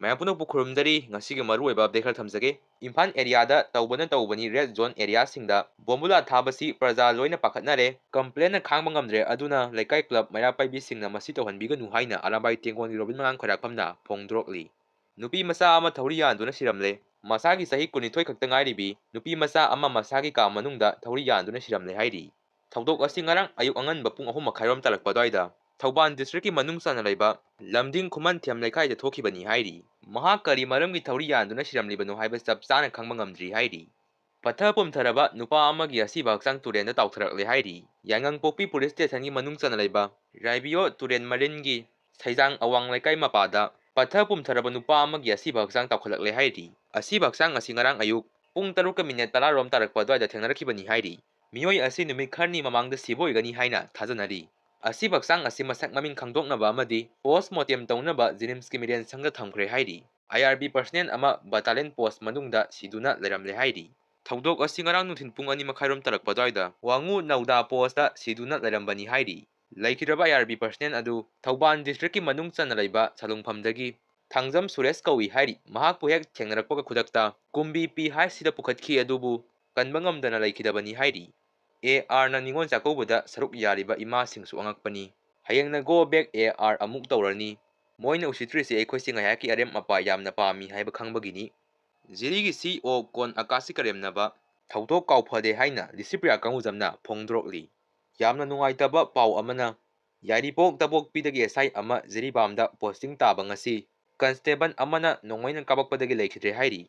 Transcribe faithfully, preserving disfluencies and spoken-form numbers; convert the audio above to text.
ꯃꯌꯥꯝ ꯄꯨꯝꯅꯃꯛꯄꯨ ꯈꯨꯔꯨꯝꯖꯔꯤ꯫ ꯉꯁꯤꯒꯤ ꯃꯔꯨꯑꯣꯏꯕ ꯑꯞꯗꯦꯠ ꯈꯔ ꯊꯝꯖꯒꯦ꯫ ꯏꯝꯐꯥꯜ ꯑꯦꯔꯤꯌꯥꯗ ꯇꯧꯕꯅ ꯇꯧꯕꯅꯤ ꯔꯦꯗ ꯖꯣꯟ ꯑꯦꯔꯤꯌꯥꯁꯤꯡꯗ ꯕꯣꯝꯕꯨꯂꯥ ꯊꯥꯕꯁꯤ ꯄ꯭ꯔꯖꯥ ꯂꯣꯏꯅ ꯄꯥꯈꯠꯅꯔꯦ꯫ ꯀꯝꯄ꯭ꯂꯦꯟꯅ ꯈꯥꯡꯕ ꯉꯝꯗ꯭ꯔꯦ, ꯑꯗꯨꯅ ꯂꯩꯀꯥꯏ ꯀ꯭ꯂꯕ ꯃꯩꯔꯥ ꯄꯥꯏꯕꯤꯁꯤꯡꯅ ꯃꯁꯤ ꯇꯧꯍꯟꯕꯤꯒꯅꯨ ꯍꯥꯏꯅ ꯑꯔꯥꯝꯕꯥꯏ ꯇꯦꯡꯒꯣꯜꯒꯤ ꯔꯣꯕꯤꯟ ꯃꯉꯥꯡ ꯈ꯭ꯋꯥꯏꯔꯥꯛꯄꯝꯅ ꯐꯣꯡꯗꯣꯔꯛꯂꯤ꯫ ꯅꯨꯄꯤ ꯃꯆꯥ ꯑꯃ ꯊꯧꯔꯤ ꯌꯥꯟꯗꯨꯅ ꯁꯤꯔꯝꯂꯦ꯫ ꯃꯁꯥꯒꯤ ꯆꯍꯤ ꯀꯨꯟꯅꯤꯊꯣꯏ ꯈꯛꯇ ꯉꯥꯏꯔꯤꯕꯤ ꯅꯨꯄꯤ ꯃꯆꯥ ꯑꯃ ꯃꯁꯥꯒꯤ ꯀꯥ ꯃꯅꯨꯡꯗ ꯊꯧꯔꯤ ꯌꯥꯟꯗꯨꯅ ꯁꯤꯔꯝꯂꯦ ꯍꯥꯏꯔꯤ꯫ ꯊꯧꯗꯣꯛ ꯑꯁꯤ ꯉꯔꯥꯡ ꯑꯌꯨꯛ ꯑꯉꯟꯕ ꯄꯨꯡ ꯑꯍꯨꯝ ꯃꯈꯥꯏꯔꯣꯝ ꯇꯥꯔꯛꯄ ꯑꯗꯨꯋꯥꯏꯗ ꯊꯧꯕꯥꯜ ꯗꯤꯁꯇ꯭ꯔꯤꯛꯀꯤ ꯃꯅꯨꯡ ꯆꯟꯅ ꯂꯩꯕ ꯂꯝꯗꯤꯡ ꯈꯨꯃꯟꯊꯦꯝ ꯂꯩꯀꯥꯏꯗ ꯊꯣꯛꯈꯤꯕꯅꯤ ꯍꯥꯏꯔꯤ꯫ ꯃꯍꯥꯛ ꯀꯔꯤ ꯃꯔꯝꯒꯤ ꯊꯧꯔꯤ ꯌꯥꯟꯗꯨꯅ ꯁꯤꯔꯝꯂꯤꯕꯅꯣ ꯍꯥꯏꯕ ꯆꯞ ꯆꯥꯅ ꯈꯪꯕ ꯉꯝꯗ꯭ꯔꯤ ꯍꯥꯏꯔꯤ꯫ ꯄꯠꯊ ꯄꯨꯝꯊꯔꯕ ꯅꯨꯄꯥ ꯑꯃꯒꯤ ꯑꯁꯤꯕ ꯍꯛꯆꯥꯡ ꯇꯨꯔꯦꯟꯗ ꯇꯥꯎꯊꯔꯛꯂꯦ ꯍꯥꯏꯔꯤ꯫ ꯌꯥꯏꯉꯪꯄꯣꯛꯄꯤ ꯄꯨꯂꯤꯁ ꯁ꯭ꯇꯦꯁꯟꯒꯤ ꯃꯅꯨꯡ ꯆꯟꯅ ꯂꯩꯕ ꯔꯥꯏꯕꯤꯌꯣ ꯇꯨꯔꯦꯟ ꯃꯔꯤꯟꯒꯤ ꯁꯩꯖꯥꯡ ꯑꯋꯥꯡ ꯂꯩꯀꯥꯏ ꯃꯄꯥꯗ ꯄꯠꯊ ꯄꯨꯝꯊꯔꯕ ꯅꯨꯄꯥ ꯑꯃꯒꯤ ꯑꯁꯤꯕ ꯍꯛꯆꯥꯡ ꯇꯥꯎꯈꯠꯂꯛꯂꯦ ꯍꯥꯏꯔꯤ꯫ ꯑꯁꯤꯕ ꯍꯛꯆꯥꯡ ꯑꯁꯤ ꯉꯔꯥꯡ ꯑꯌꯨꯛ ꯄꯨꯡ ꯇꯔꯨꯛꯀ ꯃꯤꯅꯤꯠ ꯇꯔꯥꯔꯣꯝ ꯇꯥꯔꯛꯄ ꯑꯗꯨꯋꯥꯏꯗ ꯊꯦꯡꯅꯔꯛꯈꯤꯕꯅꯤ ꯍꯥꯏꯔꯤ꯫ ꯃꯤꯑꯣꯏ ꯑꯁꯤ ꯅꯨꯃꯤꯠ ꯈꯔꯅꯤ ꯃꯃꯥꯡꯗ ꯁꯤꯕ ꯑꯣꯏꯒꯅꯤ ꯍꯥꯏꯅ ꯊꯥꯖꯅꯔꯤ꯫ ꯑꯁꯤꯕ ꯍꯛꯆꯥꯡ ꯑꯁꯤ ꯃꯁꯛ ꯃꯃꯤꯡ ꯈꯪꯗꯣꯛꯅꯕ ꯑꯃꯗꯤ ꯄꯣꯁꯃꯣꯔꯇꯦꯝ ꯇꯧꯅꯕ ꯖꯤꯅꯤꯝꯁꯀꯤ ꯃꯤꯔꯦꯟꯁꯪꯗ ꯊꯝꯈ꯭ꯔꯦ ꯍꯥꯏꯔꯤ꯫ ꯑꯥꯏ ꯑꯥꯔ ꯕꯤ ꯄꯔꯁꯅꯦꯜ ꯑꯃ ꯕꯇꯥꯂꯤꯌꯟ ꯄꯣꯁ ꯃꯅꯨꯡꯗ ꯁꯤꯗꯨꯅ ꯂꯩꯔꯝꯂꯦ ꯍꯥꯏꯔꯤ꯫ ꯊꯧꯗꯣꯛ ꯑꯁꯤ ꯉꯔꯥꯡ ꯅꯨꯡꯊꯤꯜ ꯄꯨꯡ ꯑꯅꯤ ꯃꯈꯥꯏꯔꯣꯝ ꯇꯥꯔꯛꯄ ꯑꯗꯨꯋꯥꯏꯗ ꯋꯥꯉꯨ ꯅꯧꯗꯥ ꯄꯣꯁꯇ ꯁꯤꯗꯨꯅ ꯂꯩꯔꯝꯕꯅꯤ ꯍꯥꯏꯔꯤ꯫ ꯂꯩꯈꯤꯗ꯭ꯔꯕ ꯑꯥꯏ ꯑꯥꯔ ꯕꯤ ꯄꯔꯁꯅꯦꯜ ꯑꯗꯨ ꯊꯧꯕꯥꯜ ꯗꯤꯁꯇ꯭ꯔꯤꯛꯀꯤ ꯃꯅꯨꯡ ꯆꯟꯅ ꯂꯩꯕ ꯁꯂꯨꯡꯐꯝꯗꯒꯤ ꯊꯥꯡꯖꯝ ꯁꯨꯔꯦꯁ ꯀꯧꯏ ꯍꯥꯏꯔꯤ꯫ ꯃꯍꯥꯛꯄꯨ ꯍꯦꯛ ꯊꯦꯡꯅꯔꯛꯄꯒ ꯈꯨꯗꯛꯇ ꯀꯨꯝꯕꯤ ꯄꯤ ꯍꯥꯏꯁꯤꯗ ꯄꯨꯈꯠꯈꯤ, ꯑꯗꯨꯕꯨ ꯀꯟꯕ ꯉꯝꯗꯅ ꯂꯩꯈꯤꯗꯕꯅꯤ ꯍꯥꯏꯔꯤ꯫ ꯑꯦ ꯑꯥꯔꯅ ꯅꯤꯉꯣꯜ ꯆꯥꯛꯀꯧꯕꯗ ꯁꯔꯨꯛ ꯌꯥꯔꯤꯕ ꯏꯃꯥꯁꯤꯡꯁꯨ ꯑꯉꯛꯄꯅꯤ꯫ ꯍꯌꯦꯡꯅ ꯒꯣ ꯕꯦꯛ ꯑꯦ ꯑꯥꯔ ꯑꯃꯨꯛ ꯇꯧꯔꯅꯤ꯫ ꯃꯣꯏꯅ ꯎꯁꯤꯠꯇ꯭ꯔꯤꯁꯤ ꯑꯩꯈꯣꯏꯁꯤ ꯉꯥꯏꯍꯥꯛꯀꯤ ꯑꯔꯦꯝ ꯑꯄꯥ ꯌꯥꯝꯅ ꯄꯥꯝꯃꯤ ꯍꯥꯏꯕ ꯈꯪꯕꯒꯤꯅꯤ꯫ ꯖꯤꯔꯤꯒꯤ ꯁꯤ ꯑꯣ ꯀꯣꯟ ꯑꯀꯥꯁꯤ ꯀꯔꯦꯝꯅꯕ ꯊꯧꯗꯣꯛ ꯀꯥꯎꯐꯗꯦ ꯍꯥꯏꯅ ꯂꯤꯁꯤꯄ꯭ꯔꯤꯌꯥ ꯀꯪꯒꯨꯖꯝꯅ ꯐꯣꯡꯗꯣꯔꯛꯂꯤ꯫ ꯌꯥꯝꯅ ꯅꯨꯡꯉꯥꯏꯇꯕ ꯄꯥꯎ ꯑꯃꯅ, ꯌꯥꯏꯔꯤꯄꯣꯛ ꯇꯕꯣꯛꯄꯤꯗꯒꯤ ꯑꯦꯁ ꯑꯥꯏ ꯑꯃ ꯖꯤꯔꯤꯕꯥꯝꯗ ꯄꯣꯁꯇꯤꯡ ꯇꯥꯕ ꯉꯁꯤ ꯀꯟꯁꯇꯦꯕꯜ ꯑꯃꯅ ꯅꯣꯡꯃꯩꯅ ꯀꯥꯞꯄꯛꯄꯗꯒꯤ ꯂꯩꯈꯤꯗ꯭ꯔꯦ ꯍꯥꯏꯔꯤ꯫